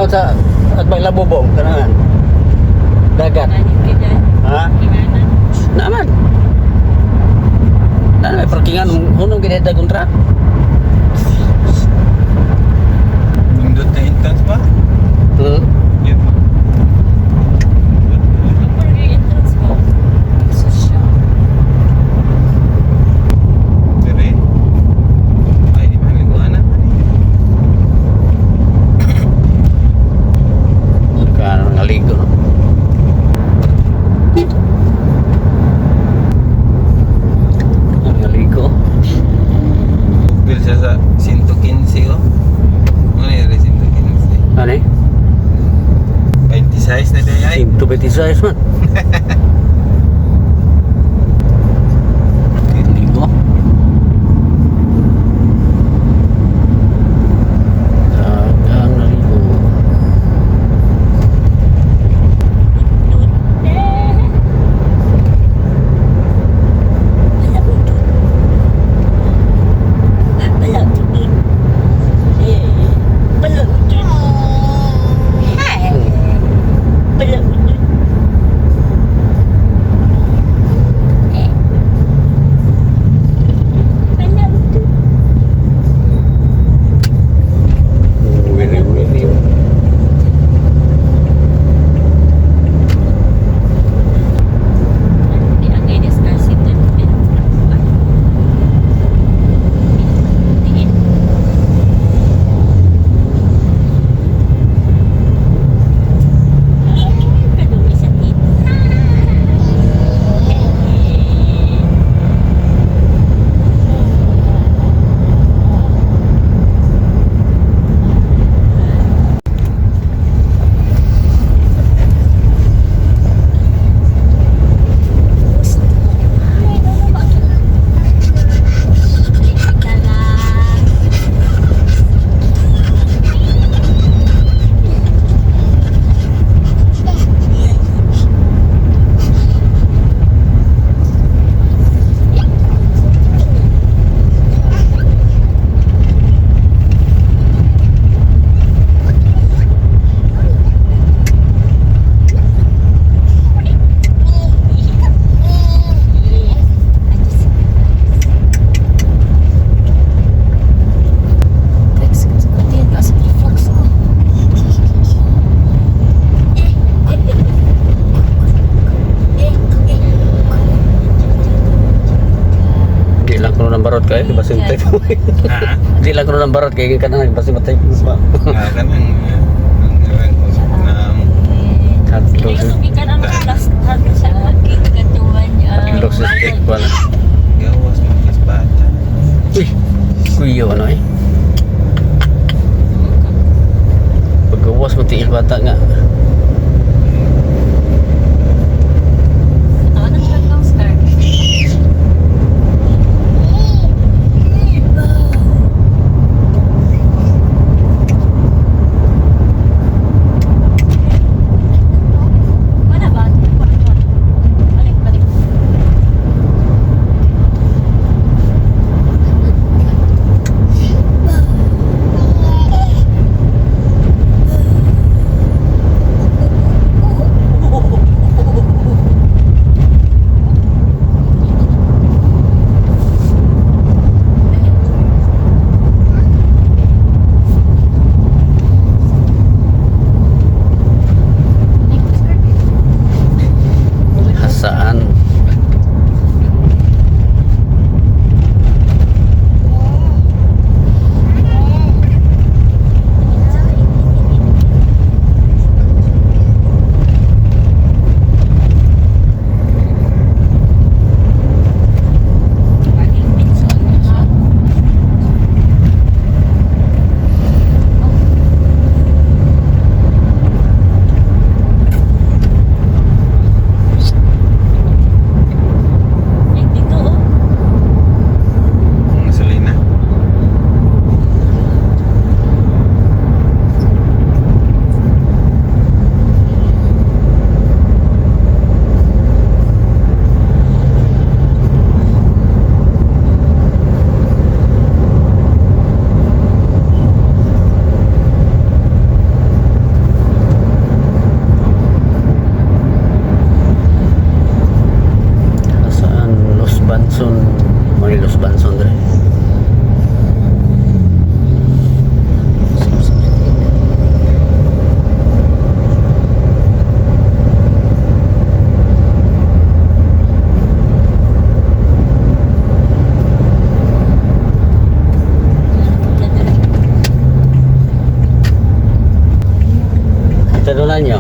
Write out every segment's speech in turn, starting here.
Tanaw sa at may labubong kanangan. Dagat. Ha? Naman. Na may parkingan hunong gid dagon truck. Nindot na entrance ba? Hmm. Yun ba? Dire? Ay, di ba liguan na? Kano nga ligo, no? Ano nga ligo? Upil siya sa 115 oh. Ano yun, 115? Ano eh? 26 na day ay. 126 man. Ligo. Dagang naligo. Wili wili. Di lang kuno ng barot kay basin type. Ha? Di lang kuno ng barot kay kanang basin matay ba. Ah, kanang ang ang Hotdog. Hotdog sa steak wala. Gawas mo kis bata. Uy, kuyo ano eh. Paggawas mo tiil bata nga. Wala ba? Balik, balik. Tadunan nyo.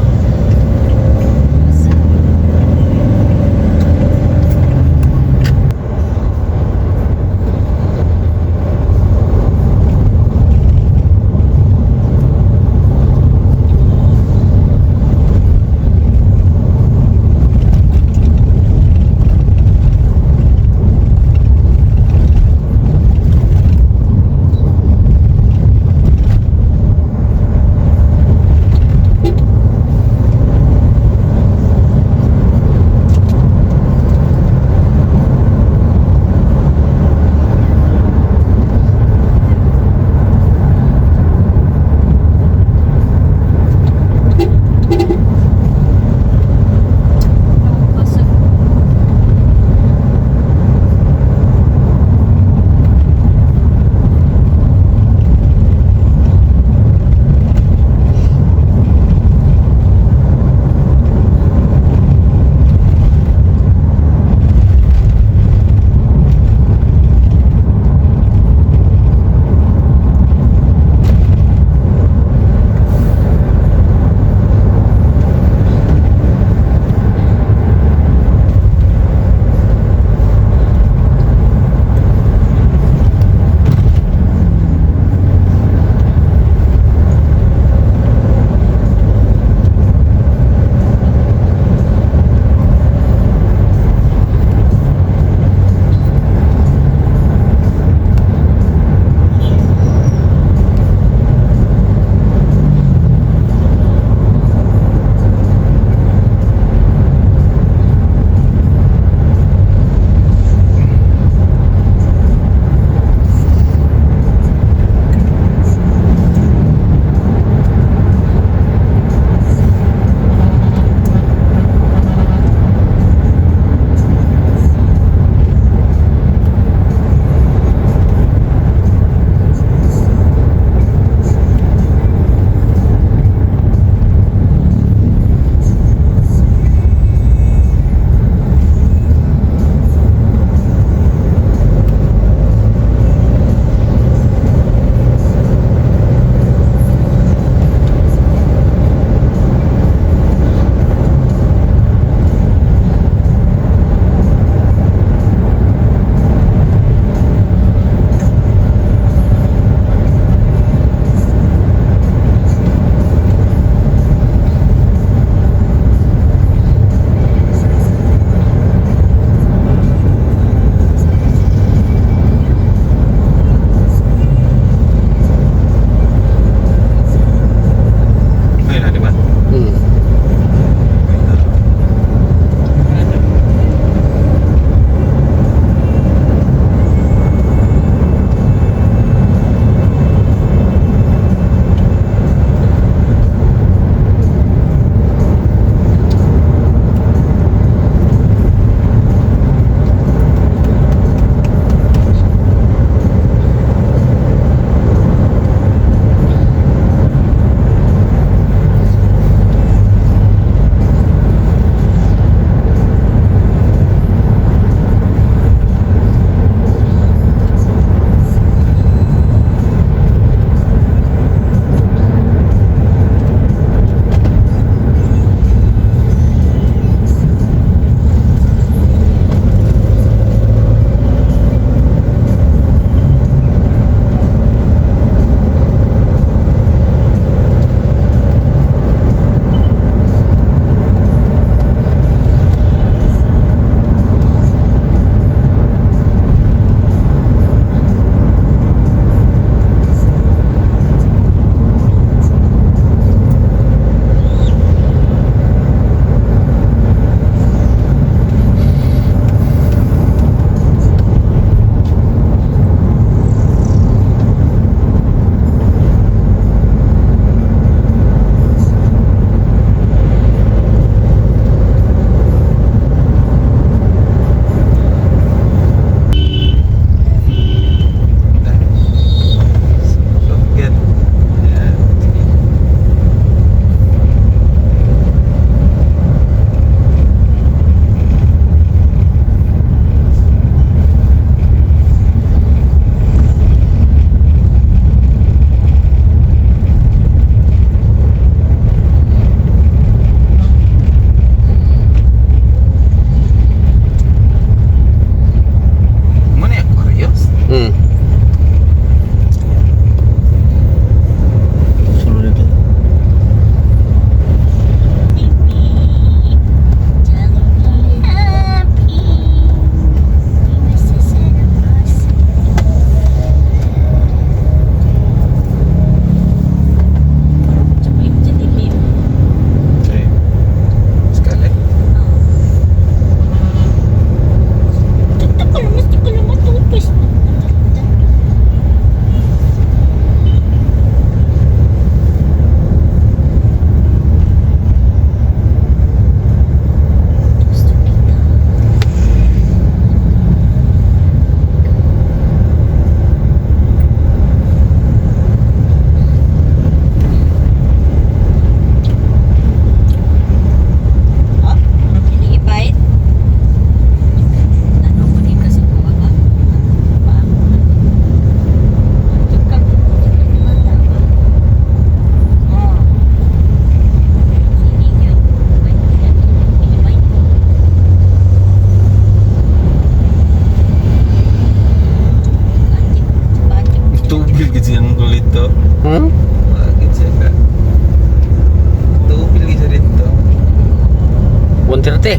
Te.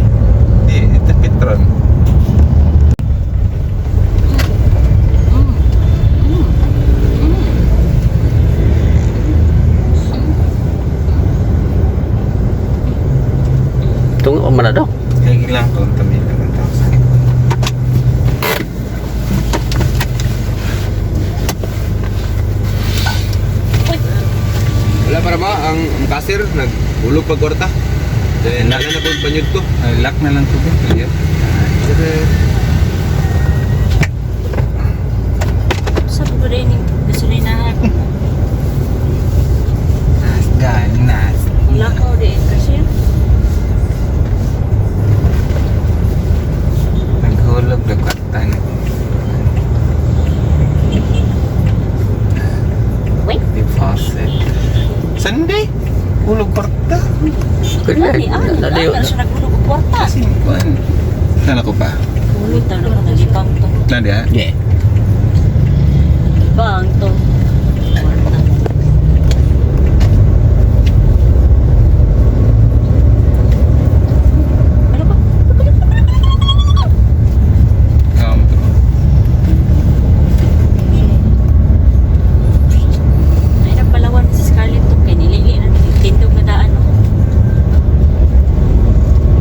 Di, ito Petron. Tungo man na daw. Kaya lang kung tumila ng tao sa akin. Uy, Wala para ba ang kasir naghulog pag kwarta. Then nala na po panyud ko. Ay, lock na lang to ba? Clear. sa ko rin yung gasolinahan. Nas, ganas. Wala ko rin kasi. Naghulog na kwarta na. Wait. Deposit. Sunday. Hulog kwarta. Lami, ah, Nalayo. nag-aral siya naghulog og kwarta. Kasi, kuan. Saan ako pa? Hulog daw na nalibang to. Nadi ha? Yeah. Libang to. Kwarta. Ano ba? Ay, nagpalawan si Scarlett to. Kay nilili na tindog na daan. Oh.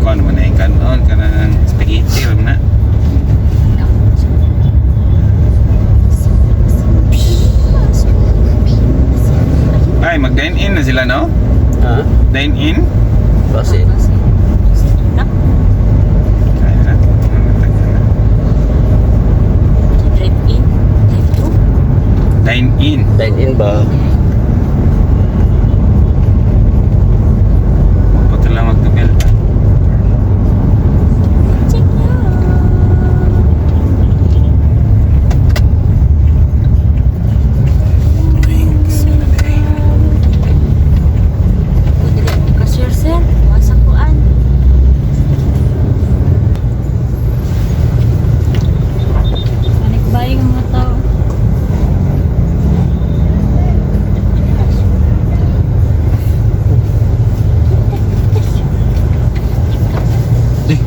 Kuan man na yung kanon, kanang spaghetti, alam na. Ay, mag-dine in na sila, no? Ha? Dine in? Basi. Na, Kaya na. Namatag na. drive in, drive through. Dine in. Dine in ba? Maputo lang magtubel pa. Check out. Pwede ka mong cashier, sir. Masa kuan. Panic buying ang mga tao. Eh,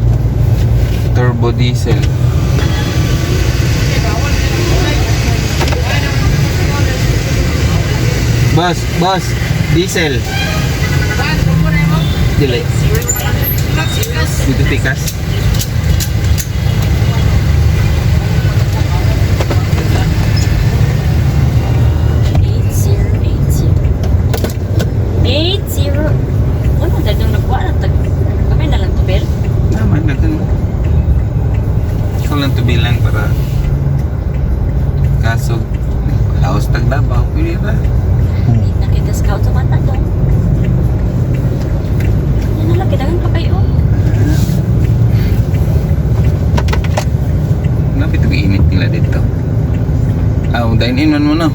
turbo diesel. Boss, boss, diesel. Dili. Dito tikas. 8080. 80. Ano dahil nung nagkuha na tag kami na lang tubel. Naman, daghan. Ikaw lang tubilan para kaso laos tagdabaw, pwede ba? Nakita scout sa mata dong. Yan na lang, kailangan pa kayo. Napit ang init nila dito. Ah, dine in man mo no.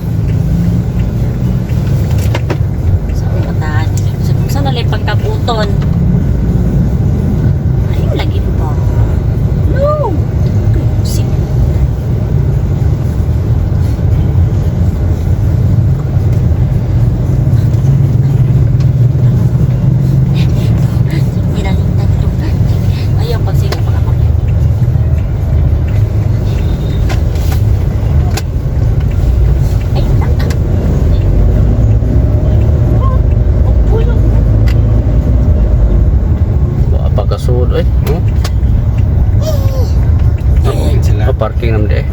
Sa kabataan. Sa kung saan nalay pagkabuton. Ayaw lagi pa. No! Sige. Ayaw, pagsigaw pa ako. Ayun lang. Oh, pulo. Wa pa kasud oy. Hmm? Open sila. Ah, parking naman di eh.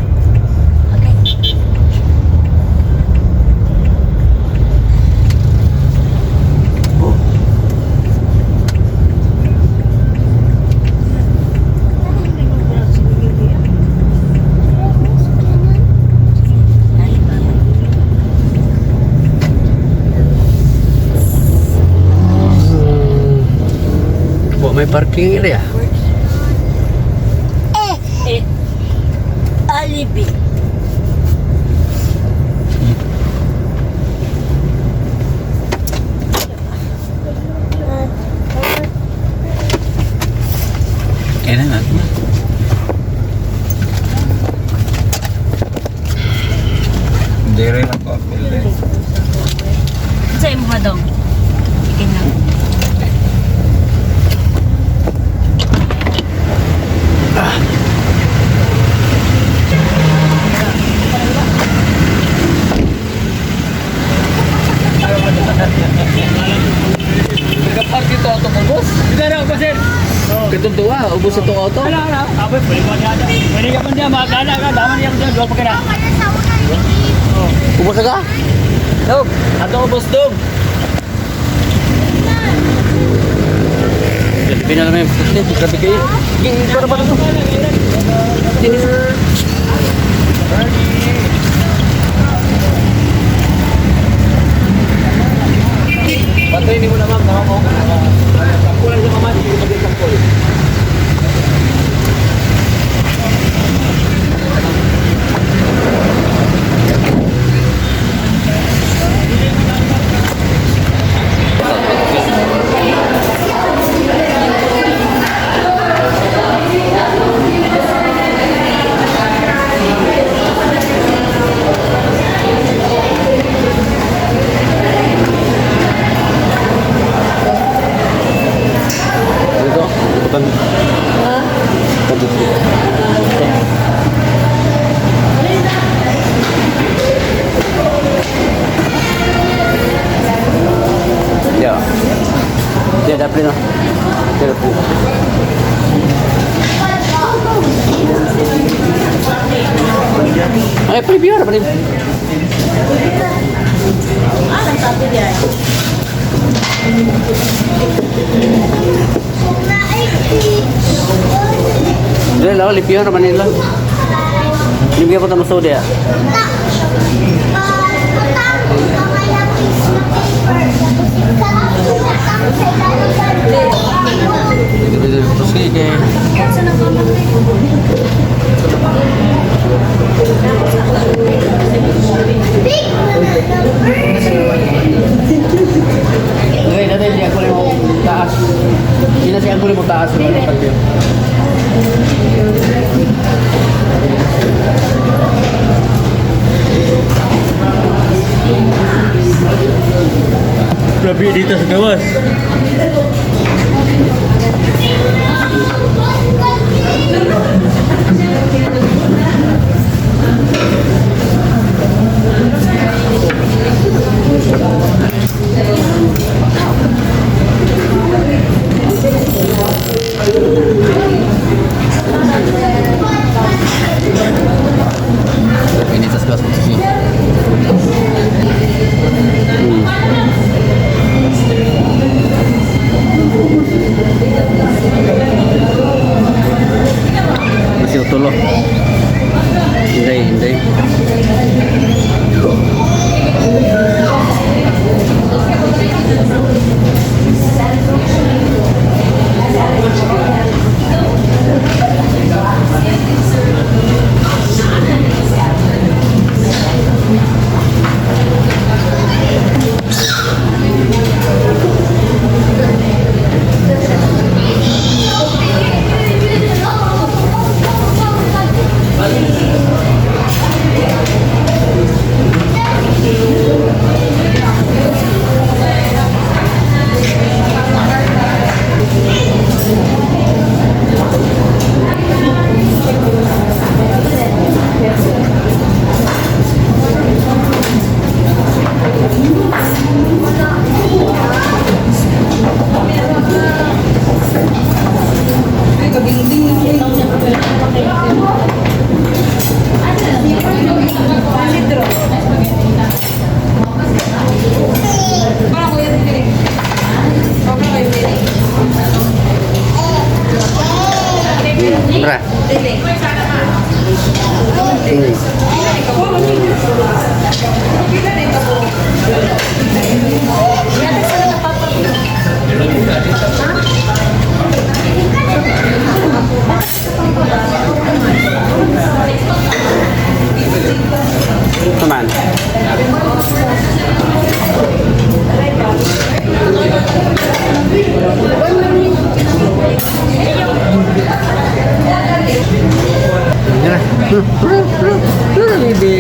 Okay. Wa may parking area. Eh, alibi. Kaya na natin na. Hindi rin ako apel eh. Sa imo dong. Ikin na. Ubos? Pero ko sir. Katong tuwa, ubos sa itong auto. Ala ala. Apoy pwede ba niya? Pwede ka man diya magana ka daman niya diyan duha pa kana. Ubos na ka? Dog, ato ubos dog. Jollibee na lang yung Grabe kayo. Para ba ito? Patay ni mo na ma'am, naman ko. Sampol lang sa mama, hindi ko maging sampol. Dito? Bukan. Bukan dito. Ya. Ya, dapet no. Ya, dapet. Ay, preview apa nih? Dili lang, lipihan naman nila. Hindi pa tama sa ya. Sige. Dili, dati hindi ako mo taas. Hindi na siya ako mo taas. Grabe dito sa gawas. Ini tas kelas posisi. Masih utuh loh. Hindi, hindi. Bra. Teman. Baby.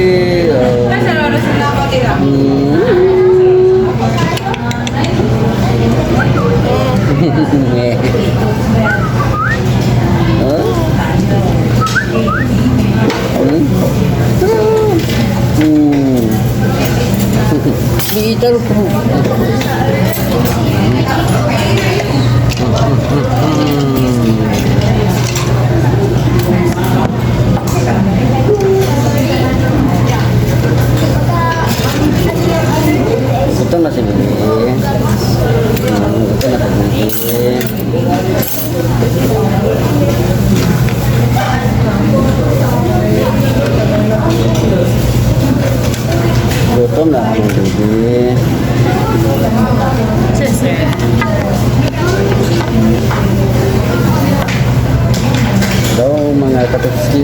Biitar po.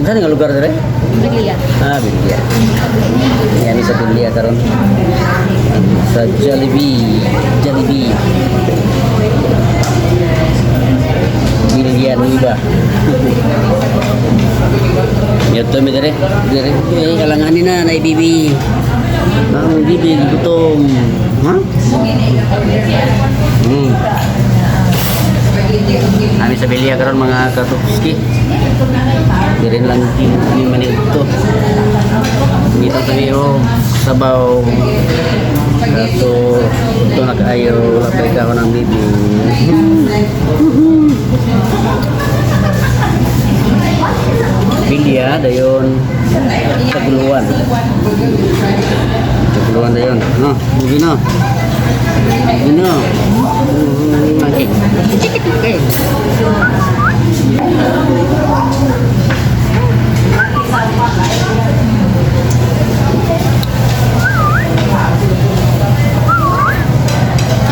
Saan nga lugar dire? Biglia. Ah, Bilya. Yan sa Bilya karon. Sa Jollibee. Jollibee. Bilya Nueva. Yato mi dire. Dire. Eh, kalanganin na na bibi. Ang bibi gutom. Ha? Kami sa Bilya karon, mga katupski. Dire lang ni manito. Dito kami oh, sabaw. Kato ito na kaayo, wala pa ikaw ng bibi. Bilya dayon sa guluan. Sa guluan dayon. No, bugi na. Bugi na. Okay. Okay.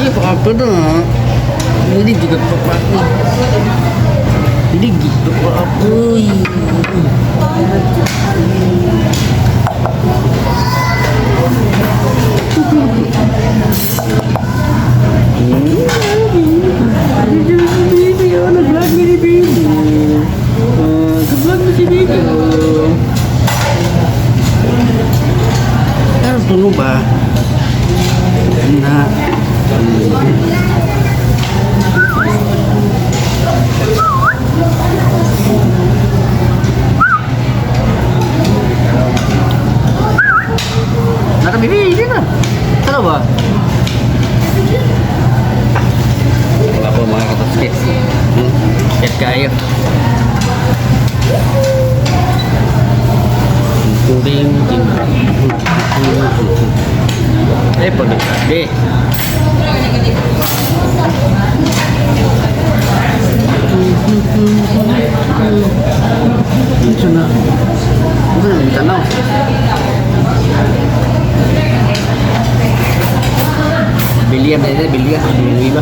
Iya, apa na? Hindi juga pa. Hindi gitu pa ako. Baby, oh, nag-vlog ni baby. Nag-vlog na si baby. Oh. Pero tuno ba? Na. Naka baby, hindi na. Ano ba? Wala po, mga katoski. Chat kayo. Ding, ding. Eh, pagkakadi. Ito na. Ito na, may tanaw. Bilya ba ito? Bilya. Bilya ba?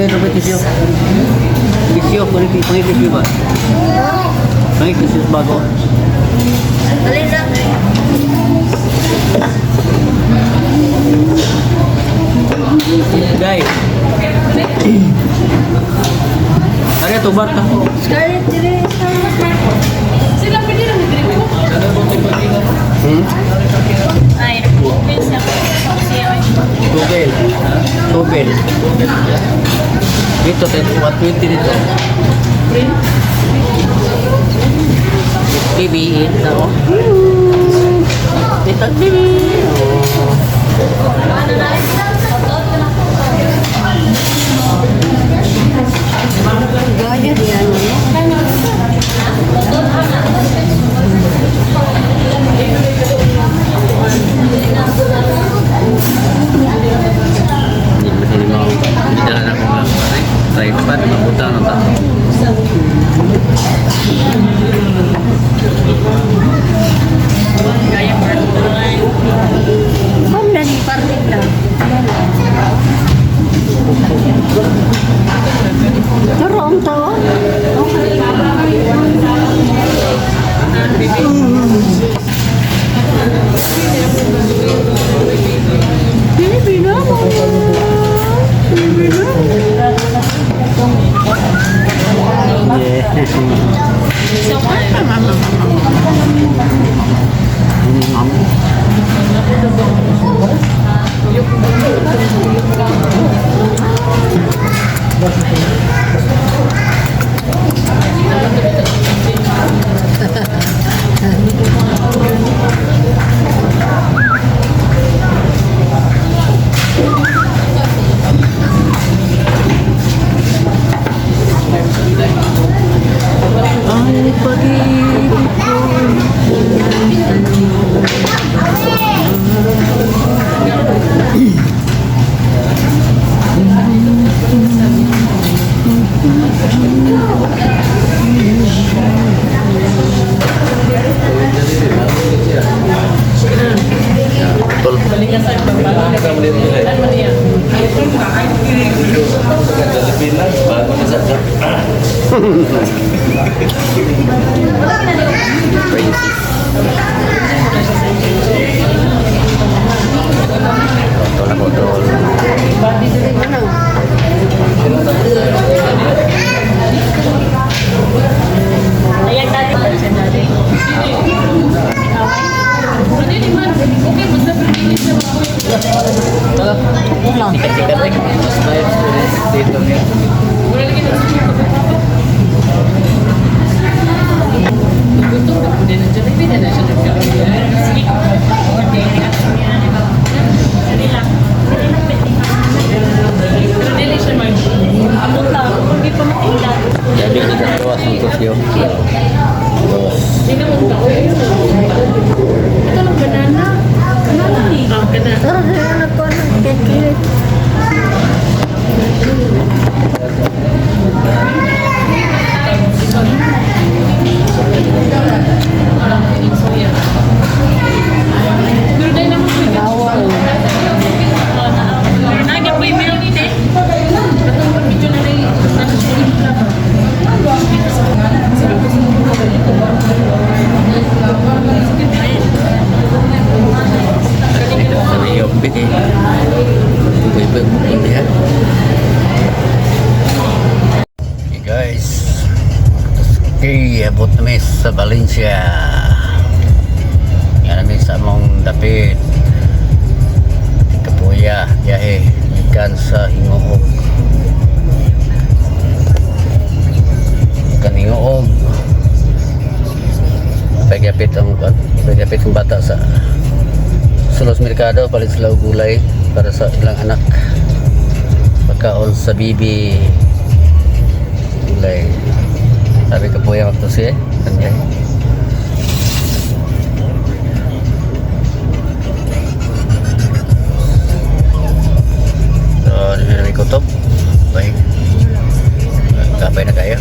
Ito po tisyo. Tisyo, kunin kunin tisyo ba? Kunin tisyo bago. Dali lang. Guys. Ari tubar ka. Scarlett, dire. Scarlett. Sila pwede lang nag-drink ko. Ay, nag-open siya. Siya. Tubel. Tubel. Dito, 120 dito. Baby, ito. Oh. Dito, baby. Oh. Gaya diyan. Hindi ba sila mo? Hindi dala na kung lang. Tripod, mabuta na ta. Ma'am, nani parting na. Pero ang tawa. Baby na mo. Baby na. Yeah. Princess. Ito na po ito. Ayan, dati pa siya dati. Sikat-sikat eh. Dito niya. Hindi pa matingla. Gabi ni Katuwa, Santos yun. Dos. Ito lang banana. Banana ni. Ah, banana. Pero ano ko nang kekil. Pero dahil naman po Nagya po yung milk tea. Medyo na rin. Dito sa may yopit eh. Iba-iba diha. Okay guys. Okay, abot na mi sa Valencia. Yan namin sa among dapit. Kapuya, biyahe. Ikan sa Hingoog. Ikan Hingoog. Pagyapit ang bata sa Sulos Merkado, palit sila og gulay para sa ilang anak. Pagkaon sa bibi gulay. Sabi ko po yung to siya. Kanya. So, di na may kutob. Bye. Kapay na kayo.